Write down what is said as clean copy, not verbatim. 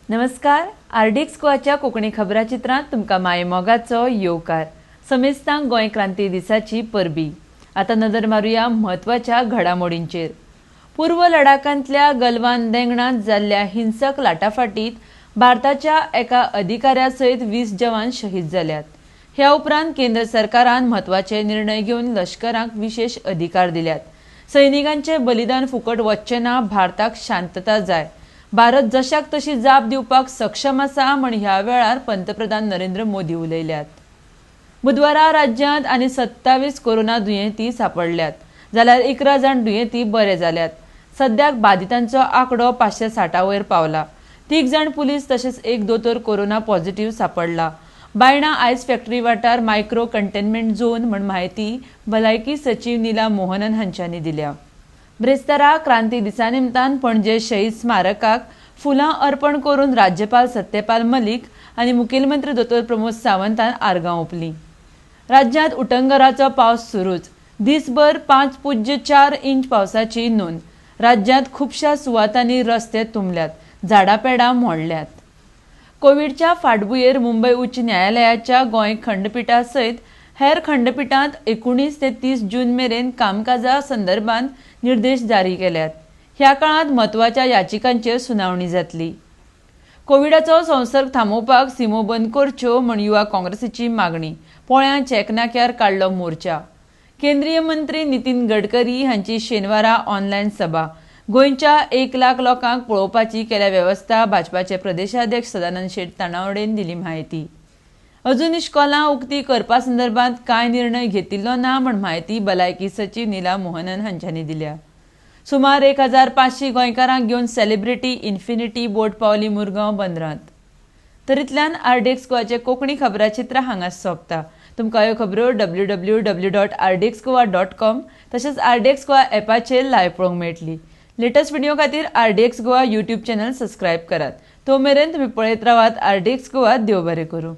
नमस्कार, आरडीएक्स गोवाच्या कोंकणी खबराचित्रांत तुमकां मायेमोगाचो येवकार. समेस्तांक गोंय क्रांती दिसाची परबी. आतां नदर मारुया म्हत्वाच्या घडामोडींचेर. पूर्व लडाखांतल्या गलवान देंगणांत जाल्ल्या हिंसक लाटाफाटीत भारताच्या एका अधिकाऱ्या सयत 20 जवान शहीद जाल्यात. ह्या उपरांत केंद्र सरकारान म्हत्वाचे निर्णय घेवन लश्कराक विशेष अधिकार दिल्यात. सैनिकांचे बलिदान फुकट वचचें ना, भारताक शांतता जाय, भारत जशाक तशी जाप दिवपाक सक्षम आसा म्हण ह्या वेळार पंतप्रधान नरेंद्र मोदी उलयल्यात. बुधवारा राज्यांत आनी 27 कोरोना दुयेंती सापडल्यात, जाल्यार 11 जाण दुयेंती बरे जाल्यात. सद्याक बादितांचो आंकडो 560 वयर पावला. 3 जाण पुलीस तशेंच 1 दोतोर कोरोना पॉझिटिव्ह सापडला. बायणा आयस फॅक्टरी वाठार मायक्रो कंटेनमेंट झोन म्हण म्हायती भलायकी सचीव नीला मोहनन हांच्यांनी दिल्या. ब्रेस्तारा क्रांती दिसा निमतान पणजे शहीद स्मारकाक फुलां अर्पण करून राज्यपाल सत्यपाल मलिक आनी मुखेलमंत्री दोतोर प्रमोद सावंतान आर्गां ओंपलीं. राज्यांत उटंगराचो पावस सुरूच. दिसभर 5.4 इंच पावसाची नोंद. राज्यांत खुबश्या सुवातांनी रस्ते तुंबल्यात, झाडां पेडां मोडल्यात. कोविडच्या फाटभुंयेर मुंबय उच्च न्यायालयाच्या गोंय खंडपिठा सयत हेर खंडपिठांत 19 ते 30 जून मेरेन कामकाजा संदर्भात निर्देश जारी केल्यात. ह्या काळांत म्हत्वाच्या याचिकांचेर सुनावणी जातली. कोविडाचो संसर्ग थांबोवपाक सिमो बंद करच्यो म्हण युवा काँग्रेसीची मागणी. पोळ्यां चेकनाक्यार काडलो मोर्चा. केंद्रीय मंत्री नितीन गडकरी हांची शेनवारा ऑनलायन सभा. गोंयच्या 1 लाख लोकांक पळोवपाची केल्या वेवस्था. भाजपाचे प्रदेशाध्यक्ष सदानंद शेट तानावडेन दिली म्हायती. अजून इश्कोलां उक्ती करपा संदर्भात कांय निर्णय घेतिल्लो ना म्हण म्हायती भलायकी सचीव नीला मोहनन हांच्यांनी दिल्या. सुमार 1500 गोंयकारांक घेवन सेलिब्रिटी इन्फिनिटी बोट पावली मुरगांव बंदरांत. तरीतल्यान आरडीएक्स गोवाचे कोंकणी खबराचित्र हांगा सोंपता. तुमकां ह्यो खबरो www.rdxgoa.com तशेंच आरडीएक्स गोवा एपाचेर लायव्ह पळोवंक मेळटली. लेटस्ट व्हिडिओ खातीर RDX Goa YouTube channel subscribe करात. तो मेरेन तुमी पळयत रावात आरडीएक्स गोवा. देव बरें करूं.